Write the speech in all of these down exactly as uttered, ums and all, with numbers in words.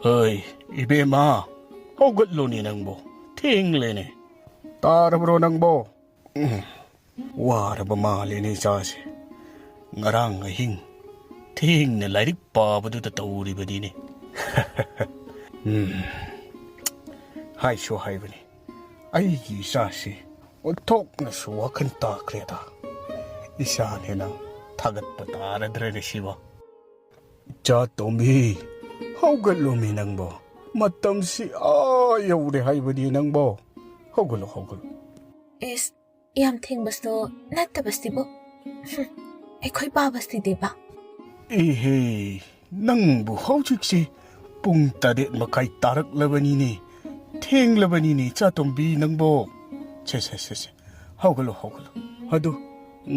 ꯍꯣꯏ, ꯏꯕꯦꯝꯃ, ꯍꯧꯒꯠꯂꯣꯅꯦ ꯅꯪꯕꯣ꯫ ꯊꯦꯡꯂꯦꯅꯦ꯫ ꯇꯥꯔꯕ꯭ꯔꯣ ꯅꯪꯕꯣ? ꯎꯝ, ꯋꯥꯔꯕ ꯃꯥꯜꯂꯦꯅꯦ ꯏꯆꯥꯁꯦ꯫ ꯉꯔꯥꯡ ꯑꯍꯤꯡ ꯊꯦꯡꯅ ꯂꯥꯏꯔꯤꯛ ꯄꯥꯕꯗꯨꯗ ꯇꯧꯔꯤꯕꯅꯤꯅꯦ꯫ ꯎꯝ, ꯍꯥꯏꯁꯨ ꯍꯥꯏꯕꯅꯤ, ꯑꯩꯒꯤ ꯏꯆꯥꯁꯤ ꯑꯣꯟꯊꯣꯛꯅꯁꯨ ꯋꯥꯈꯜ ꯇꯥꯈ꯭ꯔꯦꯗ꯫ ꯏꯆꯥꯅꯦꯅ ꯊꯥꯒꯠꯄ ꯇꯥꯔꯗ꯭ꯔꯅꯦ ꯁꯤꯕꯣ? ꯏꯆꯥ ꯇꯣꯝꯕꯤ, ꯍꯧꯒꯠꯂꯣꯃꯤ ꯅꯪꯕꯣ꯫ ꯃꯇꯝꯁꯤ ꯑꯥ ꯌꯧꯔꯦ ꯍꯥꯏꯕꯅꯤ ꯅꯪꯕꯣ꯫ ꯍꯧꯒꯠꯂꯣ, ꯍꯧꯒꯠꯂꯣ꯫ ꯏꯁ, ꯌꯥꯝ ꯊꯦꯡꯕꯁꯨ ꯅꯠꯇꯕꯁꯤꯕꯨ꯫ ꯍꯨꯝ, ꯑꯩꯈꯣꯏ ꯄꯥꯕꯁꯤꯗꯤꯕ꯫ ꯏꯍꯦ, ꯅꯪꯕꯨ ꯍꯧꯖꯤꯛꯁꯤ ꯄꯨꯡ ꯇꯔꯦꯠ ꯃꯈꯥꯏ ꯇꯥꯔꯛꯂꯕꯅꯤꯅꯦ꯫ ꯊꯦꯡꯂꯕꯅꯤꯅꯦ, ꯏꯆꯥꯇꯣꯝꯕꯤ ꯅꯪꯕꯣ꯫ ꯁꯦ, ꯁꯦ, ꯁꯦ, ꯁꯦ, ꯍꯧꯒꯠꯂꯣ, ꯍꯧꯒꯠꯂꯣ꯫ ꯑꯗꯨ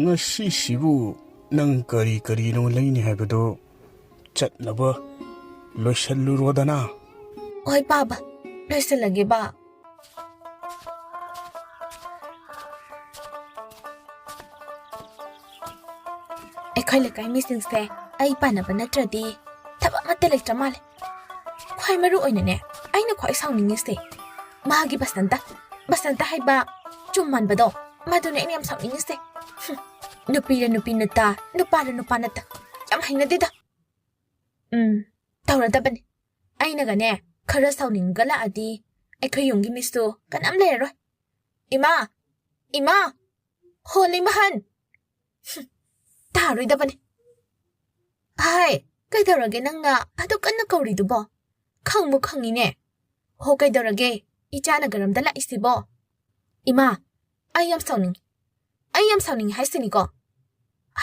ꯉꯁꯤꯁꯤꯕꯨ ꯅꯪ ꯀꯔꯤ ꯀꯔꯤꯅꯣ ꯂꯩꯅꯤ ꯍꯥꯏꯕꯗꯣ ꯆꯠꯅꯕ ꯂꯣꯏꯁꯜꯂꯨꯔꯣꯗꯅ꯫ ꯍꯣꯏ, ꯄꯥꯕ, ꯂꯣꯏꯁꯜꯂꯒꯦꯕ꯫ ꯑꯩꯈꯣꯏ ꯂꯩꯀꯥꯏ ꯃꯤꯁꯤꯡꯁꯦ ꯑꯩ ꯄꯥꯟꯅꯕ ꯅꯠꯇ꯭ꯔꯗꯤ ꯊꯕꯛ ꯑꯃꯠꯇ ꯂꯩꯇ꯭ꯔ ꯃꯥꯜꯂꯦ꯫ ꯈ꯭ꯋꯥꯏ ꯃꯔꯨ ꯑꯣꯏꯅꯅꯦ, ꯑꯩꯅ ꯈ꯭ꯋꯥꯏ ꯁꯥꯎꯅꯤꯡꯉꯤꯁꯦ ꯃꯥꯒꯤ ꯕꯁꯟꯇ, ꯕꯁꯟꯇ ꯍꯥꯏꯕ ꯆꯨꯝ ꯃꯥꯟꯕꯗꯣ, ꯃꯗꯨꯅꯦ ꯑꯩꯅ ꯌꯥꯝ ꯁꯥꯎꯅꯤꯡꯉꯤꯁꯦ꯫ ꯍꯨꯝ, ꯅꯨꯄꯤꯔ ꯅꯨꯄꯤ ꯅꯠꯇ, ꯅꯨꯄꯥꯔ ꯅꯨꯄꯥ ꯅꯠꯇ, ꯌꯥꯝ ꯍꯩꯅꯗꯦꯗ꯫ ꯎꯝ, ꯇꯧꯔꯗꯕꯅꯤ꯫ ꯑꯩꯅꯒꯅꯦ ꯈꯔ ꯁꯥꯎꯅꯤꯡꯒꯠꯂꯛꯑꯗꯤ ꯑꯩꯈꯣꯏ ꯌꯨꯝꯒꯤ ꯃꯤꯁꯨ ꯀꯅꯥꯝ ꯂꯩꯔꯔꯣꯏ꯫ ꯏꯃꯥ! ꯏꯃꯥ! ꯍꯣ, ꯂꯩꯃꯍꯟ! ꯍꯨꯝ, ꯇꯥꯔꯣꯏꯗꯕꯅꯤ꯫ ꯍꯥꯏ, ꯀꯩꯗꯧꯔꯒꯦ ꯅꯪꯅ ꯑꯗꯨꯛ ꯀꯟꯅ ꯀꯧꯔꯤꯗꯨꯕꯣ? ꯈꯪꯕꯨ ꯈꯪꯉꯤꯅꯦ꯫ ꯍꯣ, ꯀꯩꯗꯧꯔꯒꯦ? ꯏꯆꯥꯅ ꯀꯔꯝꯗ ꯂꯥꯛꯏꯁꯤꯕꯣ? ꯏꯃꯥ, ꯑꯩ ꯌꯥꯝ ꯁꯥꯎꯅꯤꯡꯉꯤ꯫ ꯑꯩ ꯌꯥꯝ ꯁꯥꯎꯅꯤꯡꯉꯤ ꯍꯥꯏꯁꯤꯅꯤꯀꯣ꯫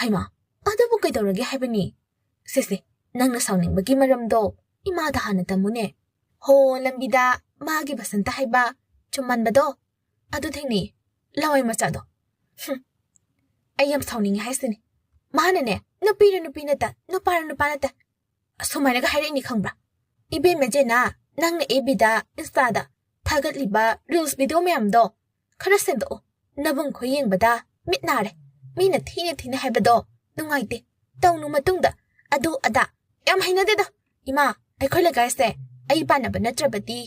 ꯍꯩꯃꯥ, ꯑꯗꯨꯕꯨ ꯀꯩꯗꯧꯔꯒꯦ ꯍꯥꯏꯕꯅꯤ? ꯁꯦ, ꯁꯦ, ꯅꯪꯅ ꯁꯥꯎꯅꯤꯡꯕꯒꯤ ꯃꯔꯝꯗꯣ ꯏꯃꯥꯗ ꯍꯥꯟꯅ ꯇꯝꯃꯨꯅꯦ꯫ ꯍꯣ, ꯂꯝꯕꯤꯗ ꯃꯥꯒꯤ ꯕꯁꯟꯇ ꯍꯥꯏꯕ ꯆꯨꯝꯃꯟꯕꯗꯣ, ꯑꯗꯨ ꯊꯦꯡꯅꯩ, ꯂꯋꯥꯏ ꯃꯆꯥꯗꯣ꯫ ꯍꯨꯝ, ꯑꯩ ꯌꯥꯝ ꯁꯥꯎꯅꯤꯡꯉꯤ ꯍꯥꯏꯁꯤꯅꯤ꯫ ꯃꯥꯅꯅꯦ, ꯅꯨꯄꯤꯔ ꯅꯨꯄꯤ ꯅꯠꯇ, ꯅꯨꯄꯥꯔ ꯅꯨꯄꯥ ꯅꯠꯇ, ꯑꯁꯨꯃꯥꯏꯅꯒ ꯍꯥꯏꯔꯛꯏꯅꯤ ꯈꯪꯕ꯭ꯔꯥ? ꯏꯕꯦꯝꯃ ꯖꯦꯅꯥ, ꯅꯪꯅ ꯑꯦꯐ ꯕꯤꯗ, ꯏꯟꯁꯇꯥꯗ ꯊꯥꯒꯠꯂꯤꯕ ꯔꯤꯜꯁ ꯚꯤꯗꯤꯑꯣ ꯃꯌꯥꯝꯗꯣ ꯈꯔ ꯁꯦꯝꯗꯣꯛꯑꯣ꯫ ꯅꯕꯨꯡ ꯈꯣꯏ ꯌꯦꯡꯕꯗ ꯃꯤꯠ ꯅꯥꯔꯦ꯫ ꯃꯤꯅ ꯊꯤꯅ ꯊꯤꯅ ꯍꯥꯏꯕꯗꯣ ꯅꯨꯡꯉꯥꯏꯇꯦ꯫ ꯇꯧꯅꯨ ꯃꯇꯨꯡꯗ꯫ ꯑꯗꯨ ꯑꯗꯥ ꯌꯥꯝ ꯍꯩꯅꯗꯦꯗ꯫ ꯏꯃꯥ, ꯑꯩꯈꯣꯏ ꯂꯩꯀꯥꯏꯁꯦ ꯑꯩ ꯄꯥꯟꯅꯕ ꯅꯠꯇ꯭ꯔꯕꯗꯤ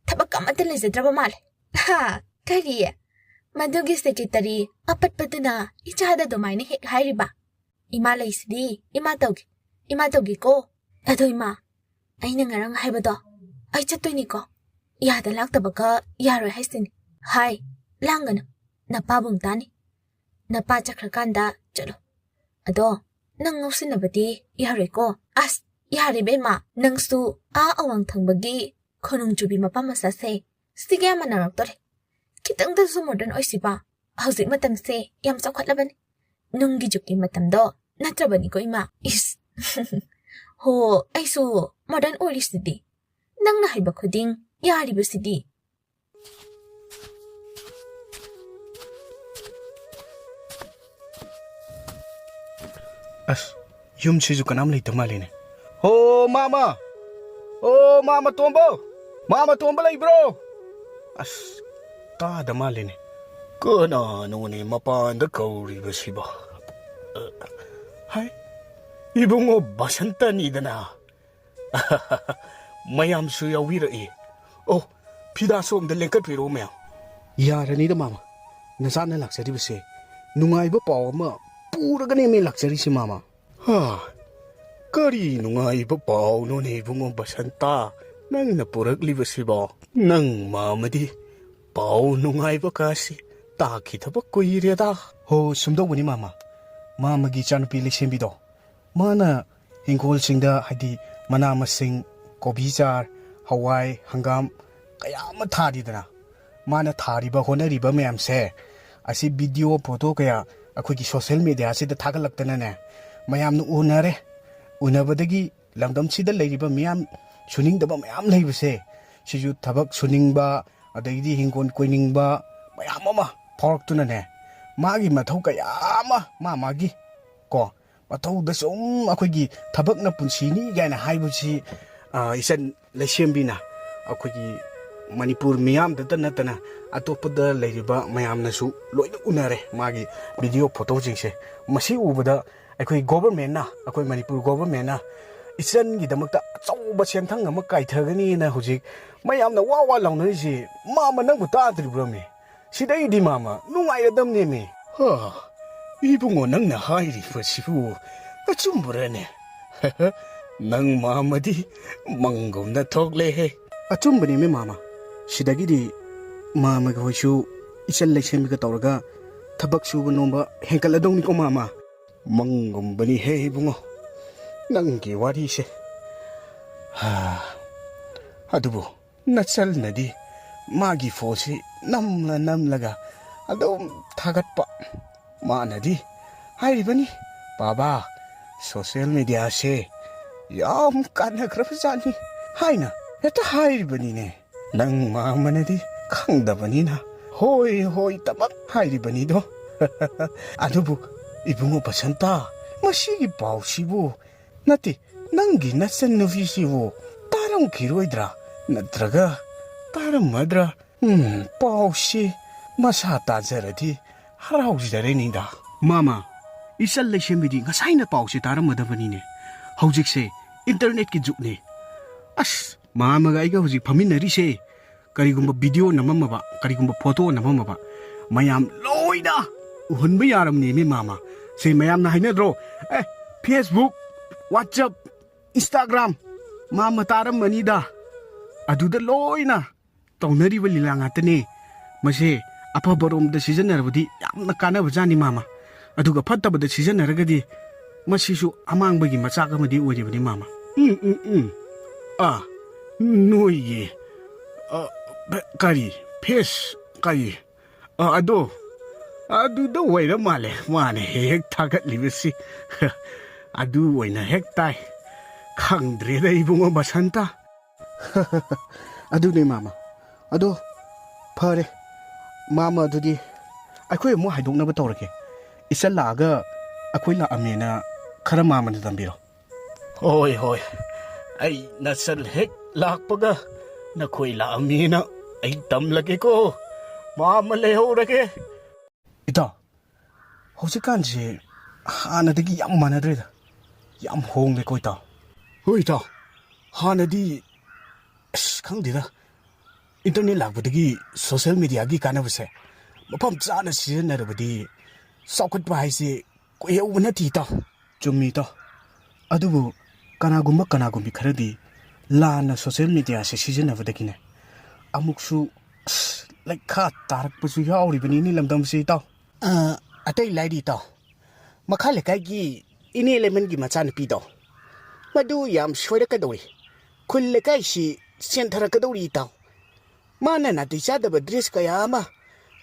ꯊꯕꯛ ꯑꯃꯠꯇ ꯂꯩꯖꯗ꯭ꯔꯕ ꯃꯥꯜꯂꯦ꯫ ꯍꯥ, ꯀꯔꯤ? ꯃꯗꯨꯒꯤ ꯁꯦꯀ꯭ꯔꯦꯇꯔꯤ ꯑꯄꯠꯄꯗꯨꯅ ꯏꯆꯥꯗ ꯑꯗꯨꯃꯥꯏꯅ ꯍꯦꯛ ꯍꯥꯏꯔꯤꯕ? ꯏꯃꯥ ꯂꯩꯁꯤꯗꯤ, ꯏꯃꯥ ꯇꯧꯒꯦ, ꯏꯃꯥ ꯇꯧꯒꯦꯀꯣ꯫ ꯑꯗꯣ ꯏꯃꯥ, ꯑꯩꯅ ꯉꯔꯥꯡ ꯍꯥꯏꯕꯗꯣ, ꯑꯩ ꯆꯠꯇꯣꯏꯅꯤꯀꯣ꯫ ꯌꯥꯗ ꯂꯥꯛꯇꯕꯒ ꯌꯥꯔꯣꯏ ꯍꯥꯏꯁꯤꯅꯤ꯫ ꯍꯥꯏ, ꯂꯥꯡꯒꯅꯨ, ꯅꯄꯥꯕꯨꯡ ꯇꯥꯅꯤ꯫ ꯅꯄꯥ ꯆꯠꯈ꯭ꯔꯀꯥꯟꯗ ꯆꯠꯂꯣ꯫ ꯑꯗꯣ ꯅꯪ ꯉꯥꯎꯁꯤꯟꯅꯕꯗꯤ ꯌꯥꯔꯣꯏꯀꯣ꯫ ꯑꯁ, ꯌꯥꯔꯦ ꯏꯕꯦꯝꯃ, ꯅꯪꯁꯨ ꯑꯥ ꯑꯋꯥꯡ ꯊꯪꯕꯒꯤ ꯈꯣꯅꯨꯡ ꯆꯨꯕꯤ ꯃꯄꯥ ꯃꯆꯥꯁꯦ ꯁꯤꯒ ꯌꯥꯝ ꯃꯥꯟꯅꯔꯛꯇꯣꯔꯦ꯫ ꯈꯤꯇꯪꯗꯁꯨ ꯃꯣꯗꯔꯟ ꯑꯣꯏꯁꯤꯕ꯫ ꯍꯧꯖꯤꯛ ꯃꯇꯝꯁꯦ ꯌꯥꯝ ꯆꯥꯎꯈꯠꯂꯕꯅꯤ꯫ ꯅꯨꯡꯒꯤ ꯖꯨꯛꯀꯤ ꯃꯇꯝꯗꯣ ꯅꯠꯇ꯭ꯔꯕꯅꯤꯀꯣ ꯏꯃꯥ꯫ ꯏꯁ꯫ ꯍꯣ, ꯑꯩꯁꯨ ꯃꯣꯗꯔꯟ ꯑꯣꯏꯔꯤꯁꯤꯗꯤ꯫ ꯅꯪꯅ ꯍꯥꯏꯕ ꯈꯨꯗꯤꯡ ꯌꯥꯔꯤꯕꯁꯤꯗꯤ꯫ ꯑꯁ, ꯌꯨꯝꯁꯤꯁꯨ ꯀꯅꯥꯝ ꯂꯩꯇ ꯃꯥꯜꯂꯤꯅꯦ꯫ ꯍꯣ, ꯃꯥꯃ! ꯑꯣ, ꯃꯥꯃ ꯇꯣꯝꯕ! ꯃꯥꯃ ꯇꯣꯝꯕ ꯂꯩꯕ꯭ꯔꯣ? ꯑꯁ, ꯇꯥꯗ ꯃꯥꯜꯂꯤꯅꯦ꯫ ꯀꯅꯥꯅꯣꯅꯦ ꯃꯄꯥꯟꯗ ꯀꯧꯔꯤꯕꯁꯤꯕꯣ? ꯑ, ꯍꯥꯏ, ꯏꯕꯨꯡꯉꯣ ꯕꯁꯟꯇꯅꯤꯗꯅ꯫ ꯃꯌꯥꯝꯁꯨ ꯌꯥꯎꯕꯤꯔꯛꯏ꯫ ꯑꯣ, ꯐꯤꯗꯥꯁꯨ ꯑꯝꯇ ꯂꯦꯡꯀꯠꯄꯤꯔꯛꯑꯣ ꯃꯌꯥꯝ꯫ ꯌꯥꯔꯅꯤꯗ ꯃꯥꯃ, ꯅꯆꯥꯅ ꯂꯥꯛꯆꯔꯤꯕꯁꯦ ꯅꯨꯡꯉꯥꯏꯕ ꯄꯥꯎ ꯑꯃ ꯄꯨꯔꯒꯅꯦꯃꯤ ꯂꯥꯛꯆꯔꯤꯁꯤ ꯃꯥꯃ꯫ ꯍꯥ, ꯀꯔꯤ ꯅꯨꯡꯉꯥꯏꯕ ꯄꯥꯎꯅꯣꯅꯦ ꯏꯕꯨꯡꯉꯣ ꯕꯁꯟꯇ, ꯅꯪꯅ ꯄꯨꯔꯛꯂꯤꯕꯁꯤꯕꯣ? ꯅꯪ ꯃꯥꯃꯗꯤ ꯄꯥꯎ ꯅꯨꯡꯉꯥꯏꯕ ꯀꯥꯁꯤ ꯇꯥꯈꯤꯗꯕ ꯀꯨꯏꯔꯦꯗ꯫ ꯍꯣ, ꯁꯨꯝꯗꯧꯕꯅꯤ ꯃꯥꯃ, ꯃꯥꯃꯒꯤ ꯏꯆꯥꯅꯨꯄꯤ ꯂꯩꯁꯦꯝꯕꯤꯗꯣ, ꯃꯥꯅ ꯍꯤꯡꯈꯣꯜꯁꯤꯡꯗ, ꯍꯥꯏꯗꯤ ꯃꯅꯥ ꯃꯁꯤꯡ, ꯀꯣꯕꯤ ꯆꯥꯔ, ꯍꯋꯥꯏ, ꯍꯪꯒꯥꯝ ꯀꯌꯥ ꯑꯃ ꯊꯥꯔꯤꯗꯅ, ꯃꯥꯅ ꯊꯥꯔꯤꯕ ꯍꯣꯠꯅꯔꯤꯕ ꯃꯌꯥꯝꯁꯦ, ꯑꯁꯤ ꯚꯤꯗꯤꯑꯣ ꯐꯣꯇꯣ ꯀꯌꯥ ꯑꯩꯈꯣꯏꯒꯤ ꯁꯣꯁꯦꯜ ꯃꯦꯗꯤꯌꯥꯁꯤꯗ ꯊꯥꯒꯠꯂꯛꯇꯅꯅꯦ, ꯃꯌꯥꯝꯅ ꯎꯅꯔꯦ꯫ ꯎꯅꯕꯗꯒꯤ ꯂꯝꯗꯝꯁꯤꯗ ꯂꯩꯔꯤꯕ ꯃꯤꯌꯥꯝ ꯁꯨꯅꯤꯡꯗꯕ ꯃꯌꯥꯝ ꯂꯩꯕꯁꯦ, ꯁꯤꯁꯨ ꯊꯕꯛ ꯁꯨꯅꯤꯡꯕ, ꯑꯗꯒꯤꯗꯤ ꯍꯤꯡꯒꯣꯜ ꯀꯣꯏꯅꯤꯡꯕ ꯃꯌꯥꯝ ꯑꯃ ꯐꯥꯎꯔꯛꯇꯨꯅꯅꯦ, ꯃꯥꯒꯤ ꯃꯊꯧ ꯀꯌꯥ ꯑꯃ ꯃꯥ ꯃꯥꯒꯤ ꯀꯣ ꯃꯊꯧꯗ ꯁꯨꯝ ꯑꯩꯈꯣꯏꯒꯤ ꯊꯕꯛꯅ ꯄꯨꯟꯁꯤꯅꯤ ꯀꯥꯏꯅ ꯍꯥꯏꯕꯁꯤ, ꯑ, ꯏꯆꯟ ꯂꯩꯁꯦꯝꯕꯤꯅ ꯑꯩꯈꯣꯏꯒꯤ ꯃꯅꯤꯄꯨꯔ ꯃꯤꯌꯥꯝꯗꯇ ꯅꯠꯇꯅ ꯑꯇꯣꯞꯄꯗ ꯂꯩꯔꯤꯕ ꯃꯌꯥꯝꯅꯁꯨ ꯂꯣꯏꯅ ꯎꯅꯔꯦ ꯃꯥꯒꯤ ꯚꯤꯗꯤꯑꯣ ꯐꯣꯇꯣꯁꯤꯡꯁꯦ꯫ ꯃꯁꯤ ꯎꯕꯗ ꯑꯩꯈꯣꯏ ꯒꯣꯚꯔꯃꯦꯟꯅ, ꯑꯩꯈꯣꯏ ꯃꯅꯤꯄꯨꯔ ꯒꯣꯚꯔꯃꯦꯟꯅ ꯏꯆꯟꯒꯤꯗꯃꯛꯇ ꯑꯆꯧꯕ ꯁꯦꯟꯊꯪ ꯑꯃ ꯀꯥꯏꯊꯒꯅꯤꯅ ꯍꯧꯖꯤꯛ ꯃꯌꯥꯝꯅ ꯋꯥ ꯋꯥ ꯂꯥꯎꯅꯔꯤꯁꯦ, ꯃꯥꯃ ꯅꯪꯕꯨ ꯇꯥꯗ꯭ꯔꯤꯕ꯭ꯔꯃꯤ? ꯁꯤꯗꯩꯗꯤ ꯃꯥꯃ ꯅꯨꯡꯉꯥꯏꯔꯗꯝꯅꯦꯃꯤ꯫ ꯍꯥ, ꯏꯕꯨꯡꯉꯣ, ꯅꯪꯅ ꯍꯥꯏꯔꯤꯕꯁꯤꯕꯨ ꯑꯆꯨꯝꯕꯔꯅꯦ? ꯅꯪ ꯃꯥꯃꯗꯤ ꯃꯪꯒꯨꯝꯅ ꯊꯣꯛꯂꯦꯍꯦ꯫ ꯑꯆꯨꯝꯕꯅꯦꯃꯤ ꯃꯥꯃ꯫ ꯁꯤꯗꯒꯤꯗꯤ ꯃꯥꯃꯒ ꯍꯣꯏꯁꯨ ꯏꯆꯜ ꯂꯩꯁꯦꯝꯕꯤꯒ ꯇꯧꯔꯒ ꯊꯕꯛ ꯁꯨꯕ ꯅꯣꯝꯕ ꯍꯦꯟꯒꯠꯂꯗꯧꯅꯤꯀꯣ ꯃꯥꯃ꯫ ꯃꯪꯒꯨꯝꯕꯅꯤꯍꯦ ꯏꯕꯨꯡꯉꯣ, ꯅꯪꯒꯤ ꯋꯥꯔꯤꯁꯦ꯫ ꯍꯥ, ꯑꯗꯨꯕꯨ ꯅꯆꯜꯅꯗꯤ ꯃꯥꯒꯤ ꯐꯣꯟꯁꯤ ꯅꯝꯂ ꯅꯝꯂꯒ ꯑꯗꯨꯝ ꯊꯥꯒꯠꯄ꯫ ꯃꯥꯅꯗꯤ ꯍꯥꯏꯔꯤꯕꯅꯤ, "ꯕꯥꯕꯥ, ꯁꯣꯁꯤꯌꯦꯜ ꯃꯦꯗꯤꯌꯥꯁꯦ ꯌꯥꯝ ꯀꯥꯟꯅꯈ꯭ꯔꯕꯖꯥꯠꯅꯤ" ꯍꯥꯏꯅ ꯍꯦꯛꯇ ꯍꯥꯏꯔꯤꯕꯅꯤꯅꯦ꯫ ꯅꯪ ꯃꯥꯃꯅꯗꯤ ꯈꯪꯗꯕꯅꯤꯅ ꯍꯣꯏ ꯍꯣꯏ ꯇꯃꯛ ꯍꯥꯏꯔꯤꯕꯅꯤꯗꯣ꯫ ꯑꯗꯨꯕꯨ ꯏꯕꯨꯡꯉꯣ ꯕꯁꯟꯇ, ꯃꯁꯤꯒꯤ ꯄꯥꯎꯁꯤꯕꯨ, ꯅꯠꯇꯦ, ꯅꯪꯒꯤ ꯅꯆꯟꯅꯨꯄꯤꯁꯤꯕꯨ ꯇꯥꯔꯝꯈꯤꯔꯣꯏꯗ꯭ꯔꯥ? ꯅꯠꯇ꯭ꯔꯒ ꯇꯥꯔꯝꯃꯗ꯭ꯔꯥ? ꯎꯝ, ꯄꯥꯎꯁꯤ ꯃꯁꯥ ꯇꯥꯖꯔꯗꯤ ꯍꯔꯥꯎꯖꯔꯅꯤꯗ꯫ ꯃꯥꯃ, ꯏꯆꯜ ꯂꯩꯁꯦꯝꯕꯤꯗꯤ ꯉꯁꯥꯏꯅ ꯄꯥꯎꯁꯦ ꯇꯥꯔꯝꯃꯗꯕꯅꯤꯅꯦ꯫ ꯍꯧꯖꯤꯛꯁꯦ ꯏꯟꯇꯔꯅꯦꯠꯀꯤ ꯖꯨꯒꯅꯦ꯫ ꯑꯁ, ꯃꯥꯃꯒ ꯑꯩꯒ ꯍꯧꯖꯤꯛ ꯐꯝꯃꯤꯟꯅꯔꯤꯁꯦ ꯀꯔꯤꯒꯨꯝꯕ ꯚꯤꯗꯤꯑꯣ ꯅꯝꯃꯝꯃꯕ, ꯀꯔꯤꯒꯨꯝꯕ ꯐꯣꯇꯣ ꯅꯝꯃꯝꯃꯕ, ꯃꯌꯥꯝ ꯂꯣꯏꯅ ꯎꯍꯟꯕ ꯌꯥꯔꯝꯅꯦꯃꯤ ꯃꯥꯃ꯫ ꯁꯦ, ꯃꯌꯥꯝꯅ ꯍꯥꯏꯅꯗ꯭ꯔꯣ? ꯑꯦ, Facebook, WhatsApp, Instagram, ꯃꯥꯃ ꯇꯥꯔꯝꯃꯅꯤꯗ꯫ ꯑꯗꯨꯗ ꯂꯣꯏꯅ ꯇꯧꯅꯔꯤꯕ ꯂꯤꯂꯥ ꯉꯥꯛꯇꯅꯦ꯫ ꯃꯁꯦ ꯑꯐꯕꯔꯣꯝꯗ ꯁꯤꯖꯤꯟꯅꯔꯕꯗꯤ ꯌꯥꯝꯅ ꯀꯥꯟꯅꯕꯖꯥꯠꯅꯤ ꯃꯥꯃ꯫ ꯑꯗꯨꯒ ꯐꯠꯇꯕꯗ ꯁꯤꯖꯤꯟꯅꯔꯒꯗꯤ ꯃꯁꯤꯁꯨ ꯑꯃꯥꯡꯕꯒꯤ ꯃꯆꯥꯛ ꯑꯃꯗꯤ ꯑꯣꯏꯔꯤꯕꯅꯤ ꯃꯥꯃ꯫ ꯎꯝ, ꯎꯝ, ꯎꯝ꯫ ꯑꯥ, ꯅꯣꯏꯒꯤ, ꯑ, ꯀꯔꯤ, ꯐꯦꯁ, ꯀꯔꯤ, ꯑ, ꯑꯗꯣ, ꯑꯗꯨꯗ ꯑꯣꯏꯔ ꯃꯥꯜꯂꯦ ꯃꯥꯅ ꯍꯦꯛ ꯍꯦꯛ ꯊꯥꯒꯠꯂꯤꯕꯁꯤ꯫ ꯑꯗꯨ ꯑꯣꯏꯅ ꯍꯦꯛ ꯇꯥꯏ꯫ ꯈꯪꯗ꯭ꯔꯦꯗ ꯏꯕꯨꯡꯉꯣ ꯕꯁꯟꯇ꯫ ꯑꯗꯨꯅꯦ ꯃꯥꯃ꯫ ꯑꯗꯣ ꯐꯔꯦ ꯃꯥꯃ, ꯑꯗꯨꯗꯤ ꯑꯩꯈꯣꯏ ꯑꯃꯨꯛ ꯍꯥꯏꯗꯣꯛꯅꯕ ꯇꯧꯔꯒꯦ꯫ ꯏꯆꯜ ꯂꯥꯛꯑꯒ ꯑꯩꯈꯣꯏ ꯂꯥꯛꯑꯝꯃꯦꯅ ꯈꯔ ꯃꯥꯃꯅ ꯇꯝꯕꯤꯔꯣ꯫ ꯍꯣꯏ, ꯍꯣꯏ, ꯑꯩ ꯅꯆꯜ ꯍꯦꯛ ꯂꯥꯛꯄꯒ ꯅꯈꯣꯏ ꯂꯥꯛꯑꯝꯃꯦꯅ ꯑꯩ ꯇꯝꯂꯒꯦꯀꯣ꯫ ꯃꯥꯃ ꯂꯩꯍꯧꯔꯒꯦ꯫ ꯏꯇꯥꯎ, ꯍꯧꯖꯤꯛꯀꯥꯟꯁꯦ ꯍꯥꯟꯅꯗꯒꯤ ꯌꯥꯝ ꯃꯥꯟꯅꯗ꯭ꯔꯦꯗ, ꯌꯥꯝ ꯍꯣꯡꯉꯦꯀꯣ ꯏꯇꯥꯎ꯫ ꯍꯣꯏ, ꯏꯇꯥꯎ꯫ ꯍꯥꯟꯅꯗꯤ, ꯑꯁ, ꯈꯪꯗꯦꯗ꯫ ꯏꯟꯇꯔꯅꯦꯠ ꯂꯥꯛꯄꯗꯒꯤ ꯁꯣꯁꯤꯌꯦꯜ ꯃꯦꯗꯤꯌꯥꯒꯤ ꯀꯥꯟꯅꯕꯁꯦ ꯃꯐꯝ ꯆꯥꯅ ꯁꯤꯖꯤꯟꯅꯔꯕꯗꯤ ꯆꯥꯎꯈꯠꯄ ꯍꯥꯏꯁꯦ ꯀꯨꯏꯍꯧꯕ ꯅꯠꯇꯦ, ꯏꯇꯥꯎ꯫ ꯆꯨꯝꯃꯤ, ꯏꯇꯥꯎ꯫ ꯑꯗꯨꯕꯨ ꯀꯅꯥꯒꯨꯝꯕ ꯀꯅꯥꯒꯨꯝꯕꯤ ꯈꯔꯗꯤ ꯂꯥꯟꯅ ꯁꯣꯁꯤꯌꯦꯜ ꯃꯦꯗꯤꯌꯥꯁꯦ ꯁꯤꯖꯤꯟꯅꯕꯗꯒꯤꯅꯦ ꯑꯃꯨꯛꯁꯨ, ꯑꯁ, ꯂꯩꯈꯥ ꯇꯥꯔꯛꯄꯁꯨ ꯌꯥꯎꯔꯤꯕꯅꯤꯅꯦ ꯂꯝꯗꯝꯁꯤ, ꯏꯇꯥꯎ꯫ ꯑ, ꯑꯇꯩ ꯂꯥꯏꯔꯤ, ꯏꯇꯥꯎ꯫ ꯃꯈꯥ ꯂꯩꯀꯥꯏꯒꯤ ꯏꯅꯦ ꯂꯩꯃꯟꯒꯤ ꯃꯆꯥꯅꯨꯄꯤꯗꯣ, ꯃꯗꯨ ꯌꯥꯝ ꯁꯣꯏꯔꯛꯀꯗꯧꯔꯤ꯫ ꯈꯨꯜ ꯂꯩꯀꯥꯏꯁꯤ ꯆꯦꯟꯊꯔꯛꯀꯗꯧꯔꯤ, ꯏꯇꯥꯎ꯫ ꯃꯥꯅ ꯅꯥꯇꯩ ꯆꯥꯗꯕ ꯗ꯭ꯔꯦꯁ ꯀꯌꯥ ꯑꯃ,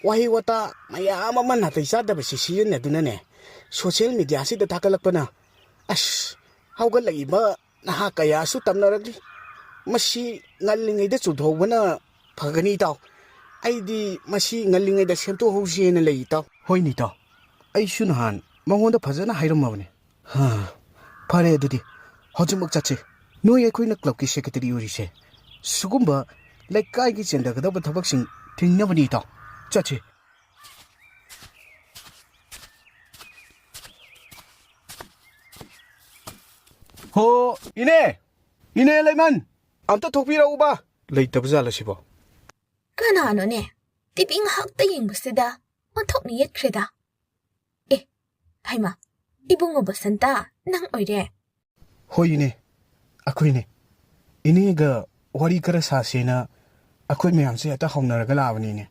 ꯋꯥꯍꯩ ꯋꯥꯇꯥ ꯃꯌꯥꯝ ꯑꯃ ꯅꯥꯇꯩ ꯆꯥꯗꯕꯁꯤ ꯁꯤꯖꯤꯟꯅꯗꯨꯅꯅꯦ, ꯁꯣꯁꯤꯌꯦꯜ ꯃꯦꯗꯤꯌꯥꯁꯤꯗ ꯊꯥꯒꯠꯂꯛꯄꯅ, ꯑꯁ, ꯍꯧꯒꯠꯂꯛꯏꯕ ꯅꯍꯥ ꯀꯌꯥꯁꯨ ꯇꯝꯅꯔꯛꯂꯤ꯫ ꯃꯁꯤ ꯉꯜꯂꯤꯉꯩꯗ ꯆꯨꯝꯊꯣꯛꯍꯧꯕꯅ ꯐꯒꯅꯤ, ꯏꯇꯥꯎ꯫ ꯑꯩꯗꯤ ꯃꯁꯤ ꯉꯜꯂꯤꯉꯩꯗ ꯁꯦꯝꯗꯣꯛꯍꯧꯁꯦꯅ ꯂꯩ, ꯏꯇꯥꯎ꯫ ꯍꯣꯏꯅꯦ, ꯏꯇꯥꯎ꯫ ꯑꯩꯁꯨ ꯅꯍꯥꯟ ꯃꯉꯣꯟꯗ ꯐꯖꯅ ꯍꯥꯏꯔꯝꯃꯕꯅꯤ꯫ ꯍꯥ, ꯐꯔꯦ ꯑꯗꯨꯗꯤ, ꯍꯧꯖꯤꯛꯃꯛ ꯆꯠꯁꯤ꯫ ꯅꯣꯏ ꯑꯩꯈꯣꯏꯅ ꯀ꯭ꯂꯕꯀꯤ ꯁꯦꯀ꯭ꯔꯦꯇꯔꯤ ꯑꯣꯏꯔꯤꯁꯦ ꯁꯤꯒꯨꯝꯕ ꯂꯩꯀꯥꯏꯒꯤ ꯆꯦꯟꯊꯒꯗꯕ ꯊꯕꯛꯁꯤꯡ ꯊꯤꯡꯅꯕꯅꯤ, ꯏꯇꯥꯎ꯫ ꯆꯠꯁꯤ꯫ ꯍꯣ, ꯏꯅꯦ! ꯏꯅꯦ ꯂꯩꯃꯟ! ꯑꯝꯇ ꯊꯣꯛꯄꯤꯔꯛꯎꯕ! ꯂꯩꯇꯕ ꯖꯥꯠꯂ ꯁꯤꯕꯣ? ꯀꯅꯥꯅꯣꯅꯦ? ꯇꯤꯚꯤ ꯉꯥꯏꯍꯥꯛꯇ ꯌꯦꯡꯕꯁꯤꯗ ꯑꯣꯟꯊꯣꯛꯅ ꯌꯦꯠꯈ꯭ꯔꯦꯗ꯫ ꯑꯦ, ꯍꯩꯃꯥ, ꯏꯕꯨꯡꯉꯣ ꯕꯁꯟꯇ, ꯅꯪ ꯑꯣꯏꯔꯦ? ꯍꯣꯏ, ꯏꯅꯦ, ꯑꯩꯈꯣꯏꯅꯦ꯫ ꯏꯅꯦꯒ ꯋꯥꯔꯤ ꯈꯔ ꯁꯥꯁꯦꯅ ꯑꯩꯈꯣꯏ ꯃꯌꯥꯝꯁꯦ ꯍꯦꯛꯇ ꯍꯧꯅꯔꯒ ꯂꯥꯛꯑꯕꯅꯤꯅꯦ꯫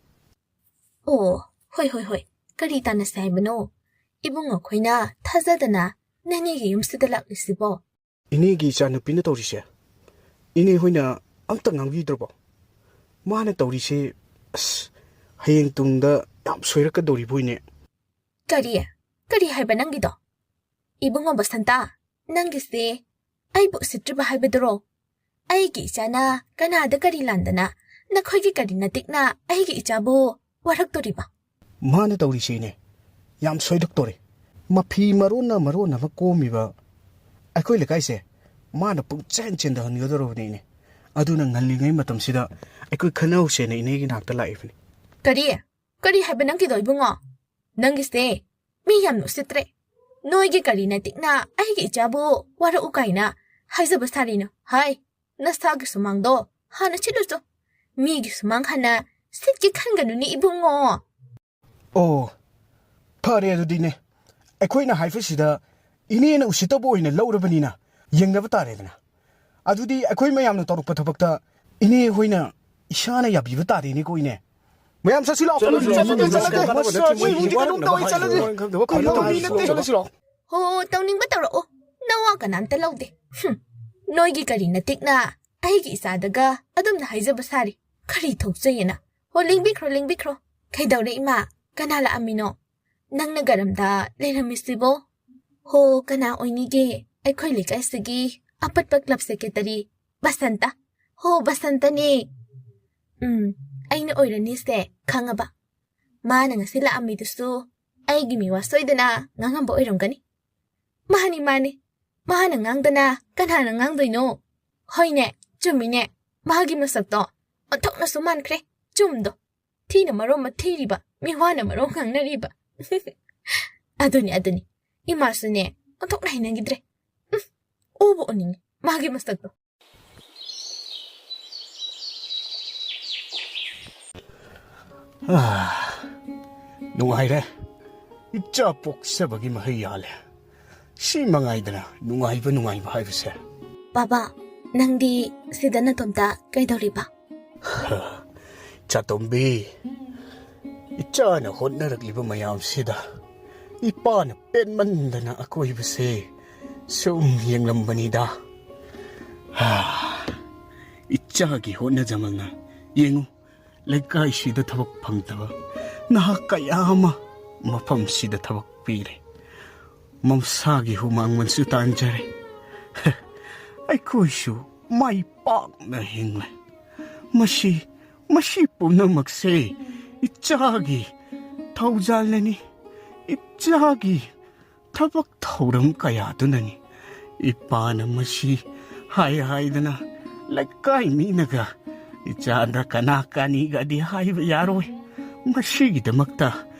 ꯑꯣ, ꯍꯣꯏ, ꯍꯣꯏ, ꯍꯣꯏ꯫ ꯀꯔꯤ ꯇꯥꯟꯅꯁꯦ ꯍꯥꯏꯕꯅꯣ? ꯏꯕꯨꯡꯉꯣ ꯑꯩꯈꯣꯏꯅ ꯊꯥꯖꯗꯅ ꯅꯅꯦꯒꯤ ꯌꯨꯝꯁꯤꯗ ꯂꯥꯛꯂꯤꯁꯤꯕꯣ? ꯏꯅꯦꯒꯤ ꯏꯆꯥꯅꯨꯄꯤꯅ ꯇꯧꯔꯤꯁꯦ ꯏꯅꯦ ꯍꯣꯏꯅ ꯑꯝꯇ ꯉꯥꯡꯕꯤꯗ꯭ꯔꯕꯣ? ꯃꯥꯅ ꯇꯧꯔꯤꯁꯦ, ꯑꯁ, ꯍꯌꯦꯡ ꯇꯨꯡꯗ ꯌꯥꯝ ꯁꯣꯏꯔꯛꯀꯗꯧꯔꯤꯕꯣꯏꯅꯦ꯫ ꯀꯔꯤ? ꯀꯔꯤ ꯍꯥꯏꯕ ꯅꯪꯒꯤꯗꯣ? ꯏꯕꯨꯡꯉꯣ ꯕꯁꯟꯇ, ꯅꯪꯒꯤꯁꯦ ꯑꯩꯕꯨ ꯎꯁꯤꯠꯇ꯭ꯔꯤꯕ ꯍꯥꯏꯕꯗꯨꯔꯣ? ꯑꯩꯒꯤ ꯏꯆꯥꯅ ꯀꯅꯥꯗ ꯀꯔꯤ ꯂꯥꯟꯗꯅ ꯅꯈꯣꯏꯒꯤ ꯀꯔꯤ ꯅꯇꯤꯛꯅ ꯑꯩꯒꯤ ꯏꯆꯥꯕꯨ ꯋꯥꯔꯛꯇꯣꯔꯤꯕ? ꯃꯥꯅ ꯇꯧꯔꯤꯁꯤꯅꯦ ꯌꯥꯝ ꯁꯣꯏꯔꯛꯇꯣꯔꯦ꯫ ꯃꯐꯤ ꯃꯔꯣꯟꯅ ꯃꯔꯣꯟ ꯑꯃ ꯀꯣꯝꯃꯤꯕ ꯑꯩꯈꯣꯏ ꯂꯩꯀꯥꯏꯁꯦ ꯃꯥꯅ ꯄꯨꯡꯆꯦꯟ ꯆꯦꯟꯊꯍꯟꯒꯗꯧꯔꯕꯅꯤꯅꯦ꯫ ꯑꯗꯨꯅ ꯉꯜꯂꯤꯉꯩ ꯃꯇꯝꯁꯤꯗ ꯑꯩꯈꯣꯏ ꯈꯟꯅꯍꯧꯁꯦꯅ ꯏꯅꯦꯒꯤ ꯅꯥꯛꯇ ꯂꯥꯛꯏꯕꯅꯤ꯫ ꯀꯔꯤ? ꯀꯔꯤ ꯍꯥꯏꯕ ꯅꯪꯒꯤꯗꯣ, ꯏꯕꯨꯡꯉꯣ? ꯅꯪꯒꯤꯁꯦ ꯃꯤ ꯌꯥꯝ ꯎꯁꯤꯠꯇ꯭ꯔꯦ꯫ ꯅꯣꯏꯒꯤ ꯀꯔꯤ ꯅꯇꯤꯛꯅ ꯑꯩꯒꯤ ꯏꯆꯥꯕꯨ ꯋꯥꯔꯛꯎ ꯀꯥꯏꯅ ꯍꯥꯏꯖꯕ ꯁꯥꯔꯤꯅꯣ? ꯍꯥꯏ, ꯅꯁꯥꯒꯤ ꯁꯨꯃꯥꯡꯗꯣ ꯍꯥꯟꯅ ꯁꯤꯠꯂꯨꯆꯣ꯫ ꯃꯤꯒꯤ ꯁꯨꯃꯥꯡ ꯍꯥꯟꯅ ꯁꯤꯠꯀꯦ ꯈꯟꯒꯅꯨꯅꯦ, ꯏꯕꯨꯡꯉꯣ꯫ ꯑꯣ, ꯐꯔꯦ ꯑꯗꯨꯗꯤꯅꯦ꯫ ꯑꯩꯈꯣꯏꯅ ꯍꯥꯏꯕꯁꯤꯗ ꯏꯅꯦꯅ ꯎꯁꯤꯠꯇꯕ ꯑꯣꯏꯅ ꯂꯧꯔꯕꯅꯤꯅ ꯌꯦꯡꯅꯕ ꯇꯥꯔꯦꯗꯅ꯫ ꯑꯗꯨꯗꯤ ꯑꯩꯈꯣꯏ ꯃꯌꯥꯝꯅ ꯇꯧꯔꯛꯄ ꯊꯕꯛꯇ ꯏꯅꯦ ꯍꯣꯏꯅ ꯏꯁꯥꯅ ꯌꯥꯕꯤꯕ ꯇꯥꯔꯦꯅꯦꯀꯣ, ꯏꯅꯦ꯫ ꯃꯌꯥꯝ ꯆꯠꯁꯤ ꯂꯥꯛꯑꯣ꯫ ꯆꯠꯂꯁꯤ, ꯆꯠꯂꯁꯤ, ꯆꯠꯂꯁꯤ, ꯆꯠꯂꯁꯤ꯫ ꯃꯣꯏ ꯍꯧꯖꯤꯛ ꯀꯩꯅꯣꯝ ꯇꯧꯋꯤ, ꯆꯠꯂꯁꯤ꯫ ꯀꯩꯅꯣ ꯇꯧꯕꯤ ꯅꯠꯇꯦ꯫ ꯍꯣ, ꯍꯣ, ꯇꯧꯅꯤꯡꯕ ꯇꯧꯔꯛꯑꯣ꯫ ꯅꯋꯥ ꯀꯅꯥꯝꯇ ꯂꯧꯗꯦ꯫ ꯍꯨꯝ꯫ ꯅꯣꯏꯒꯤ ꯀꯔꯤ ꯅꯇꯤꯛꯅ ꯑꯩꯒꯤ ꯏꯆꯥꯗꯒ ꯑꯗꯨꯝꯅ ꯍꯥꯏꯖꯕ ꯁꯥꯔꯤ꯫ ꯈꯔꯤ ꯊꯣꯛꯆꯩꯌꯦꯅ꯫ ꯍꯣ, ꯂꯦꯡꯕꯤꯈ꯭ꯔꯣ, ꯂꯦꯡꯕꯤꯈ꯭ꯔꯣ꯫ ꯀꯩꯗꯧꯔꯦ, ꯏꯃꯥ? ꯀꯅꯥ ꯂꯥꯛꯑꯝꯃꯤꯅꯣ? ꯅꯪꯅ ꯒꯔꯝꯗ ꯂꯩꯔꯝꯃꯤꯁꯤꯕꯣ? ꯍꯣ, ꯀꯅꯥ ꯑꯣꯏꯅꯤꯒꯦ? ꯑꯩꯈꯣꯏ ꯂꯩꯀꯥꯏꯁꯤꯒꯤ ꯑꯄꯠꯄ ꯀ꯭ꯂꯕ ꯁꯦꯀ꯭ꯔꯦꯇꯔꯤ ꯕꯁꯟꯇ꯫ ꯍꯣ, ꯕꯁꯟꯇꯅꯦ꯫ ꯎꯝ, ꯑꯩꯅ ꯑꯣꯏꯔꯅꯤꯁꯦ ꯈꯪꯉꯕ꯫ ꯃꯥꯅ ꯉꯁꯤ ꯂꯥꯛꯑꯝꯃꯤꯗꯨꯁꯨ ꯑꯩꯒꯤ ꯃꯤꯋꯥ ꯁꯣꯏꯗꯅ ꯉꯥꯡꯉꯝꯕ ꯑꯣꯏꯔꯝꯒꯅꯤ꯫ ꯃꯥꯅꯤ, ꯃꯥꯅꯤ꯫ ꯃꯥꯅ ꯉꯥꯡꯗꯅ ꯀꯅꯥꯅ ꯉꯥꯡꯗꯣꯏꯅꯣ? ꯍꯣꯏꯅꯦ, ꯆꯨꯝꯃꯤꯅꯦ꯫ ꯃꯥꯒꯤ ꯃꯁꯛꯇꯣ ꯑꯣꯟꯊꯣꯛꯅꯁꯨ ꯃꯥꯟꯈ꯭ꯔꯦ꯫ ꯆꯨꯝꯗꯣ꯫ ꯊꯤꯅ ꯃꯔꯣꯝ ꯑꯃ ꯊꯤꯔꯤꯕ, ꯃꯤꯋꯥꯅ ꯃꯔꯣꯝ ꯉꯥꯡꯅꯔꯤꯕ꯫ ꯑꯗꯨꯅꯤ, ꯑꯗꯨꯅꯤ꯫ ꯏꯃꯥꯁꯨꯅꯦ, ꯑꯣꯟꯊꯣꯛꯅ ꯍꯩꯅꯈꯤꯗ꯭ꯔꯦ꯫ ꯎꯝ, ꯎꯕꯨ ꯎꯅꯤꯡꯉꯤ ꯃꯥꯒꯤ ꯃꯁꯛꯇꯣ꯫ ꯑꯥ, ꯅꯨꯡꯉꯥꯏꯔꯦ꯫ ꯏꯆꯥ ꯄꯣꯛꯆꯕꯒꯤ ꯃꯍꯩ ꯌꯥꯜꯂꯦ꯫ ꯁꯤ ꯃꯉꯥꯏꯗꯅ ꯅꯨꯡꯉꯥꯏꯕ, ꯅꯨꯡꯉꯥꯏꯕ ꯍꯥꯏꯕꯁꯦ꯫ ꯕꯥꯕꯥ, ꯅꯪꯗꯤ ꯁꯤꯗ ꯅꯇꯣꯝꯇ ꯀꯩꯗꯧꯔꯤꯕ? ꯆꯥꯇꯣꯝꯕꯤ, ꯏꯆꯥꯅ ꯍꯣꯠꯅꯔꯛꯂꯤꯕ ꯃꯌꯥꯝꯁꯤꯗ ꯏꯄꯥꯅ ꯄꯦꯟꯃꯟꯗꯅ ꯑꯀꯣꯏꯕꯁꯦ ꯁꯨꯝ ꯌꯦꯡꯂꯝꯕꯅꯤꯗ꯫ ꯍꯥ, ꯏꯆꯥꯒꯤ ꯍꯣꯠꯅꯖꯃꯜꯅ ꯌꯦꯡꯉꯨ, ꯂꯩꯀꯥꯏꯁꯤꯗ ꯊꯕꯛ ꯐꯪꯗꯕ ꯅꯍꯥ ꯀꯌꯥ ꯑꯃ ꯃꯐꯝꯁꯤꯗ ꯊꯕꯛ ꯄꯤꯔꯦ꯫ ꯃꯁꯥꯒꯤ ꯍꯨꯃꯥꯡ ꯃꯟꯁꯨ ꯇꯥꯟꯖꯔꯦ꯫ ꯑꯩꯈꯣꯏꯁꯨ ꯃꯥꯏ ꯄꯥꯛꯅ ꯍꯤꯡꯂꯦ꯫ ꯃꯁꯤ, ꯃꯁꯤ ꯄꯨꯝꯅꯃꯛꯁꯦ ꯏꯆꯥꯒꯤ ꯊꯧꯖꯥꯜꯅꯅꯤ꯫ ꯏꯆꯥꯒꯤ ꯊꯕꯛ ꯊꯧꯔꯝ ꯀꯌꯥꯗꯨꯅꯅꯤ꯫ ꯏꯄꯥꯅ ꯃꯁꯤ ꯍꯥꯏ ꯍꯥꯏꯗꯅ ꯂꯩꯀꯥꯏ ꯃꯤꯅꯒ ꯏꯆꯥꯗ ꯀꯅꯥ ꯀꯥꯅꯤꯒꯗꯤ ꯍꯥꯏꯕ ꯌꯥꯔꯣꯏ꯫ ꯃꯁꯤꯒꯤꯗꯃꯛꯇ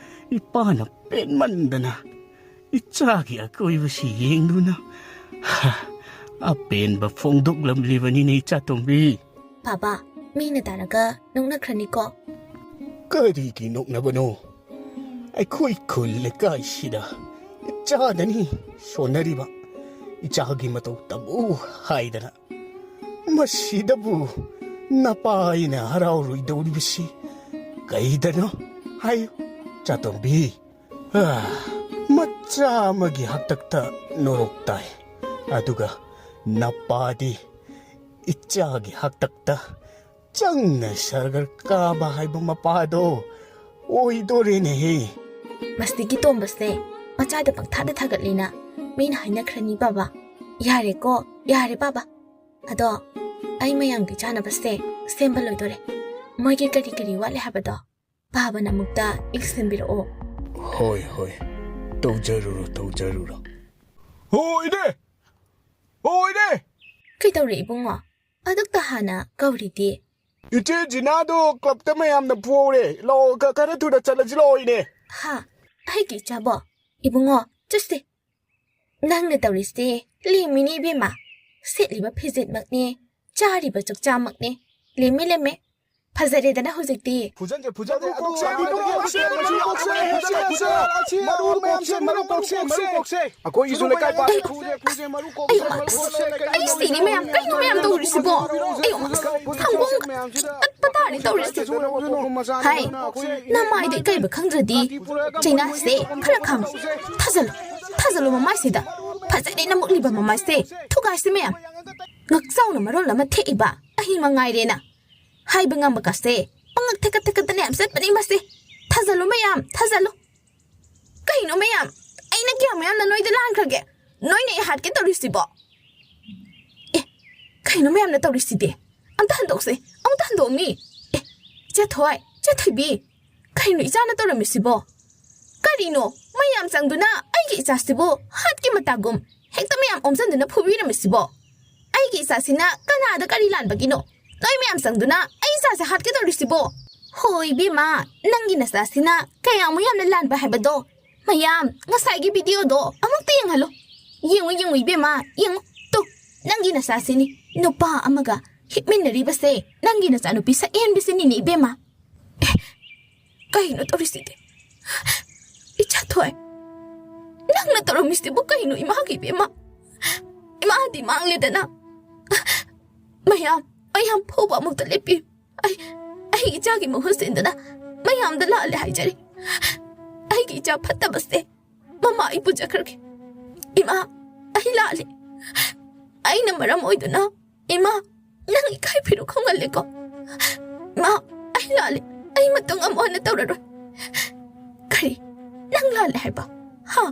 ꯏꯄꯥꯅ ꯄꯦꯟꯃꯟꯗꯅ ꯏꯆꯥꯒꯤ ꯑꯀꯣꯏꯕꯁꯤ ꯌꯦꯡꯗꯨꯅ, ꯍ, ꯑꯄꯦꯟꯕ ꯐꯣꯡꯗꯣꯛꯂꯝꯂꯤꯕꯅꯤꯅꯦ, ꯏꯆꯥꯇꯣꯝꯕꯤ꯫ ꯕꯥꯕꯥ, ꯃꯤꯅ ꯇꯥꯔꯒ ꯅꯣꯛꯅꯈ꯭ꯔꯅꯤꯀꯣ꯫ ꯀꯔꯤꯒꯤ ꯅꯣꯛꯅꯕꯅꯣ? ꯑꯩꯈꯣꯏ ꯈꯨꯜ ꯂꯩꯀꯥꯏꯁꯤꯗ ꯏꯆꯥꯗꯅꯤ ꯁꯣꯟꯅꯔꯤꯕ꯫ ꯏꯆꯥꯒꯤ ꯃꯇꯧ ꯇꯝꯃꯨ ꯍꯥꯏꯗꯅ꯫ ꯃꯁꯤꯗꯕꯨ ꯅꯄꯥ ꯑꯩꯅ ꯍꯔꯥꯎꯔꯣꯏꯗꯧꯔꯤꯕꯁꯤ ꯀꯩꯗꯅꯣ ꯍꯥꯏꯌꯨ, ꯆꯥꯇꯣꯝꯕꯤ? ꯑꯥ, ꯃꯆꯥ ꯑꯃꯒꯤ ꯍꯥꯛꯇꯛꯇ ꯅꯣꯔꯣꯛ ꯇꯥꯏ, ꯑꯗꯨꯒ ꯅꯄꯥꯗꯤ ꯏꯆꯥꯒꯤ ꯍꯥꯛꯇꯛꯇ ꯆꯪꯅ ꯁꯔꯒꯔ ꯀꯥꯕ ꯍꯥꯏꯕ ꯃꯄꯥꯗꯣ ꯑꯣꯏꯗꯣꯔꯦꯅꯦꯍꯦ꯫ ꯃꯁꯤꯒꯤ ꯇꯣꯝꯕꯁꯦ ꯃꯆꯥꯗ ꯄꯪꯊꯥꯗ ꯊꯥꯒꯠꯂꯤꯅ ꯃꯤꯅ ꯍꯥꯏꯅꯈ꯭ꯔꯅꯤ ꯕꯥꯕꯥ꯫ ꯌꯥꯔꯦꯀꯣ, ꯌꯥꯔꯦ ꯕꯥꯕꯥ꯫ ꯑꯗꯣ ꯑꯩ ꯃꯌꯥꯝꯒꯤ ꯆꯥꯅꯕꯁꯦ ꯁꯦꯝꯕ ꯂꯣꯏꯗꯣꯔꯦ꯫ ꯃꯣꯏꯒꯤ ꯀꯔꯤ ꯀꯔꯤ ꯋꯥꯠꯂꯤ ꯍꯥꯏꯕꯗꯣ ꯕꯥꯕꯥꯅ ꯑꯃꯨꯛꯇ ꯏꯁꯤꯟꯕꯤꯔꯛꯑꯣ꯫ ꯍꯣꯏ, ꯍꯣꯏ, ꯇꯧꯖꯔꯨꯔꯣ, ꯇꯧꯖꯔꯨꯔꯣ꯫ ꯍꯣ ꯏꯅꯦ! ꯍꯣ ꯏꯅꯦ! ꯀꯩꯗꯧꯔꯦ ꯏꯕꯨꯡꯉꯣ? ꯑꯗꯨꯛꯇ ꯍꯥꯟꯅ ꯀꯧꯔꯤꯗꯤ꯫ ꯏꯆꯦ ꯖꯤꯅꯥꯗꯣ ꯀ꯭ꯂꯕꯇ ꯃꯌꯥꯝꯅ ꯄꯨꯍꯧꯔꯦ꯫ ꯂꯥꯛꯑꯣ, ꯈ-, ꯈꯔ ꯊꯨꯅ ꯆꯠꯂꯁꯤ ꯂꯥꯛꯑꯣ ꯏꯅꯦ꯫ ꯍꯥ? ꯑꯩꯒꯤ ꯏꯆꯥꯕꯣ? ꯏꯕꯨꯡꯉꯣ, ꯆꯠꯁꯤ꯫ ꯅꯪꯅ ꯇꯧꯔꯤꯁꯦ ꯂꯦꯝꯃꯤꯅꯦ ꯏꯕꯦꯝꯃ꯫ ꯁꯦꯠꯂꯤꯕ ꯐꯤꯖꯦꯠꯃꯛꯅꯦ, ꯆꯥꯔꯤꯕ ꯆꯥꯛꯆꯥꯃꯛꯅꯦ꯫ ꯂꯦꯝꯃꯦ, ꯂꯦꯝꯃꯦ꯫ ꯐꯖꯔꯦꯗꯅ ꯍꯧꯖꯤꯛꯇꯤ꯫ ꯐꯨꯖꯟꯁꯦ, ꯐꯨꯖꯟꯁꯦ꯫ ꯃꯔꯨ ꯀꯣꯛꯁꯦ, ꯃꯔꯨ ꯀꯣꯛꯁꯦ, ꯃꯔꯨ ꯀꯣꯛꯁꯦ, ꯃꯔꯨ ꯀꯣꯛꯁꯦ꯫ ꯑꯩꯈꯣꯏꯒꯤꯁꯨ ꯂꯩꯀꯥꯏ ꯄꯥꯜꯂꯤ꯫ ꯑꯩ, ꯐꯨꯁꯦ, ꯐꯨꯁꯦ, ꯃꯔꯨ ꯀꯣꯛꯁꯦ, ꯑꯩ, ꯃꯔꯨ ꯀꯣꯛꯁꯦ꯫ ꯑꯩ ꯁꯤꯔꯦ ꯃꯌꯥꯝ, ꯀꯩꯅꯣ ꯃꯌꯥꯝ ꯇꯧꯔꯤꯁꯤꯕꯣ? ꯑꯩ ꯊꯪꯒꯣꯡ ꯇꯠꯄ ꯇꯥꯔꯦ ꯇꯧꯔꯤꯁꯦ꯫ ꯍꯥꯏ, ꯅꯃꯥꯏꯗꯣ ꯏꯀꯥꯏꯕ ꯈꯪꯗ꯭ꯔꯗꯤ ꯆꯩꯅꯥꯁꯦ ꯈꯔ ꯈꯥꯡꯉꯨ꯫ ꯊꯥꯖꯜꯂꯨ, ꯊꯥꯖꯜꯂꯨ ꯃꯃꯥꯏꯁꯤꯗ꯫ ꯐꯖꯔꯦꯅ ꯃꯨꯛꯂꯤꯕ ꯃꯃꯥꯏꯁꯦ ꯊꯨꯒꯥꯏꯁꯤ ꯃꯌꯥꯝ꯫ ꯉꯛꯆꯥꯎꯅ ꯃꯔꯣꯜ ꯑꯃ ꯊꯦꯛꯏꯕ ꯑꯍꯤꯡ ꯃꯉꯥꯏꯔꯦꯅ꯫ ꯍꯥꯏꯕ ꯉꯝꯕ ꯀꯥꯁꯦ ꯄꯉꯛ ꯊꯦꯀꯠ ꯊꯦꯀꯠꯇꯅ ꯌꯥꯝ ꯆꯠꯄꯅꯤ ꯃꯁꯦ꯫ ꯊꯥꯖꯜꯂꯨ ꯃꯌꯥꯝ, ꯊꯥꯖꯜꯂꯨ꯫ ꯀꯩꯅꯣ ꯃꯌꯥꯝ? ꯑꯩꯅ ꯀꯌꯥꯝ ꯌꯥꯝꯅ ꯅꯣꯏꯗ ꯂꯥꯟꯈ꯭ꯔꯒꯦ? ꯅꯣꯏꯅ ꯑꯩ ꯍꯥꯠꯀꯦ ꯇꯧꯔꯤꯁꯤꯕꯣ? ꯑꯦ, ꯀꯩꯅꯣ ꯃꯌꯥꯝꯅ ꯇꯧꯔꯤꯁꯤꯗꯤ? ꯑꯝꯇ ꯍꯟꯗꯣꯛꯁꯦ, ꯑꯃꯨꯛꯇ ꯍꯟꯗꯣꯛꯑꯣꯃꯤ꯫ ꯑꯦ, ꯏꯆꯦ ꯊꯣꯏ, ꯏꯆꯦ ꯊꯣꯏꯕꯤ, ꯀꯩꯅꯣ ꯏꯆꯥꯅ ꯇꯧꯔꯝꯃꯤꯁꯤꯕꯣ? ꯀꯔꯤꯅꯣ ꯃꯌꯥꯝ ꯆꯪꯗꯨꯅ ꯑꯩꯒꯤ ꯏꯆꯥꯁꯤꯕꯨ ꯍꯥꯠꯀꯤ ꯃꯇꯥꯒꯨꯝ ꯍꯦꯛꯇ ꯃꯌꯥꯝ ꯑꯣꯝꯁꯤꯟꯗꯨꯅ ꯐꯨꯕꯤꯔꯝꯃꯤꯁꯤꯕꯣ? ꯑꯩꯒꯤ ꯏꯆꯥꯁꯤꯅ ꯀꯅꯥꯗ ꯀꯔꯤ ꯂꯥꯟꯕꯒꯤꯅꯣ? ꯅꯣꯏ ꯃꯌꯥꯝ ꯆꯪꯗꯨꯅ ꯑꯩ ꯏꯆꯥꯁꯦ ꯍꯥꯠꯀꯦ ꯇꯧꯔꯤꯁꯤꯕꯣ? ꯍꯣꯏ ꯏꯕꯦꯝꯃ, ꯅꯪꯒꯤ ꯅꯆꯥꯁꯤꯅ ꯀꯌꯥꯃꯨꯛ ꯌꯥꯝꯅ ꯂꯥꯟꯕ ꯍꯥꯏꯕꯗꯣ ꯃꯌꯥꯝ ꯉꯁꯥꯏꯒꯤ ꯚꯤꯗꯤꯑꯣꯗꯣ ꯑꯃꯨꯛꯇ ꯌꯦꯡꯍꯜꯂꯨ꯫ ꯌꯦꯡꯉꯨ, ꯌꯦꯡꯉꯨ ꯏꯕꯦꯝꯃ, ꯌꯦꯡꯉꯨ꯫ ꯇꯨ, ꯅꯪꯒꯤ ꯅꯆꯥꯁꯤꯅꯤ ꯅꯨꯄꯥ ꯑꯃꯒ ꯍꯤꯞꯃꯤꯟꯅꯔꯤꯕꯁꯦ꯫ ꯅꯪꯒꯤ ꯅꯆꯥꯅꯨꯄꯤ ꯁꯛꯍꯦꯟꯕꯤꯁꯤꯅꯤꯅꯦ ꯏꯕꯦꯝꯃ꯫ ꯑꯦ, ꯀꯩꯅꯣ ꯇꯧꯔꯤꯁꯤꯗꯤ? ꯏꯆꯥ ꯊꯣꯏ, ꯅꯪꯅ ꯇꯧꯔꯝꯃꯤꯁꯤꯕꯨ ꯀꯩꯅꯣ ꯏꯃꯥꯒꯤ ꯏꯕꯦꯝꯃ? ꯏꯃꯥꯗꯤ ꯃꯥꯡꯂꯦꯗꯅ꯫ ꯃꯌꯥꯝ, ꯃꯌꯥꯝ ꯐꯨꯕ ꯑꯃꯨꯛꯇ ꯂꯦꯞꯄꯤꯌꯨ꯫ ꯑꯩ, ꯑꯩ ꯏꯆꯥꯒꯤ ꯃꯍꯨꯠ ꯁꯤꯟꯗꯨꯅ ꯃꯌꯥꯝꯗ ꯂꯥꯜꯂꯦ ꯍꯥꯏꯖꯔꯤ꯫ ꯑꯩꯒꯤ ꯏꯆꯥ ꯐꯠꯇꯕꯁꯦ ꯃꯃꯥ ꯑꯩ ꯄꯨꯖꯈ꯭ꯔꯒꯦ꯫ ꯏꯃꯥ, ꯑꯩ ꯂꯥꯜꯂꯦ꯫ ꯑꯩꯅ ꯃꯔꯝ ꯑꯣꯏꯗꯨꯅ ꯏꯃꯥ, ꯅꯪ ꯏꯀꯥꯏ ꯐꯤꯔꯨꯛ ꯈꯣꯡꯍꯜꯂꯦꯀꯣ꯫ ꯏꯃꯥ, ꯑꯩ ꯂꯥꯜꯂꯦ꯫ ꯑꯩ ꯃꯇꯨꯡ ꯑꯃꯨꯛ ꯍꯟꯅ ꯇꯧꯔꯔꯣꯏ꯫ ꯀꯔꯤ? ꯅꯪ ꯂꯥꯜꯂꯦ ꯍꯥꯏꯕ? ꯍꯥ?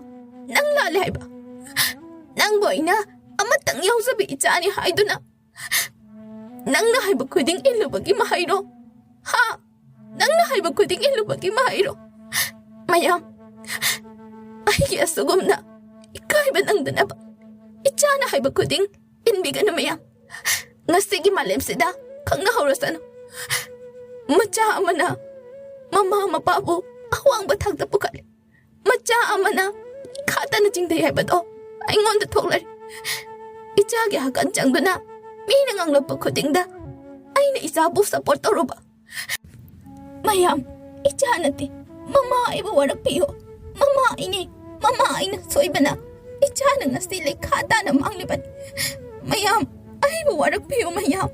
ꯅꯪ ꯂꯥꯜꯂꯦ ꯍꯥꯏꯕ? ꯅꯪꯕꯨ ꯑꯩꯅ ꯑꯃꯇꯪ ꯌꯥꯎꯖꯕ ꯏꯆꯥꯅꯤ ꯍꯥꯏꯗꯨꯅ ꯅꯪꯅ ꯍꯥꯏꯕ ꯈꯨꯗꯤꯡ ꯏꯜꯂꯨꯕꯒꯤ ꯃꯍꯩꯔꯣ? ꯍꯥ? ꯅꯪꯅ ꯍꯥꯏꯕ ꯈꯨꯗꯤꯡ ꯏꯜꯂꯨꯕꯒꯤ ꯃꯍꯩꯔꯣ? ꯃꯌꯥꯝ, ꯑꯩꯒꯤ ꯑꯁꯨꯒꯨꯝꯅ ꯏꯀꯥꯏꯕ ꯅꯪꯗꯅꯕ ꯏꯆꯥꯅ ꯍꯥꯏꯕ ꯈꯨꯗꯤꯡ ꯏꯟꯕꯤꯒꯅꯨ ꯃꯌꯥꯝ꯫ ꯉꯁꯤꯒꯤ ꯃꯥꯂꯦꯝꯁꯤꯗ ꯈꯪꯅꯍꯧꯔꯁꯅꯨ꯫ ꯃꯆꯥ ꯑꯃꯅ ꯃꯃꯥ ꯃꯄꯥꯕꯨ ꯑꯋꯥꯡꯕ ꯊꯥꯛꯇ ꯄꯨꯈꯠꯂꯤ꯫ ꯃꯆꯥ ꯑꯃꯅ ꯈꯥꯇꯅ ꯆꯤꯡꯊꯩ ꯍꯥꯏꯕꯗꯣ ꯑꯩꯉꯣꯟꯗ ꯊꯣꯛꯂꯔꯦ꯫ ꯏꯆꯥꯒꯤ ꯍꯀꯟ ꯆꯪꯗꯨꯅ ꯃꯤꯅ ꯉꯥꯡꯂꯛꯄ ꯈꯨꯗꯤꯡꯗ ꯑꯩꯅ ꯏꯆꯥꯕꯨ ꯁꯞꯄꯣꯔꯠ ꯇꯧꯔꯨꯕ꯫ ꯃꯌꯥꯝ, ꯏꯆꯥ ꯅꯠꯇꯦ, ꯃꯃꯥ ꯑꯩꯕꯨ ꯋꯥꯔꯛꯄꯤꯌꯨ꯫ ꯃꯃꯥ ꯑꯩꯅꯦ, ꯃꯃꯥ ꯑꯩꯅ ꯁꯣꯏꯕꯅ ꯏꯆꯥꯅ ꯉꯁꯤ ꯂꯩꯈꯥ ꯇꯥꯅ ꯃꯥꯡꯂꯤꯕꯅꯤ꯫ ꯃꯌꯥꯝ, ꯑꯩꯕꯨ ꯋꯥꯔꯛꯄꯤꯌꯨ ꯃꯌꯥꯝ꯫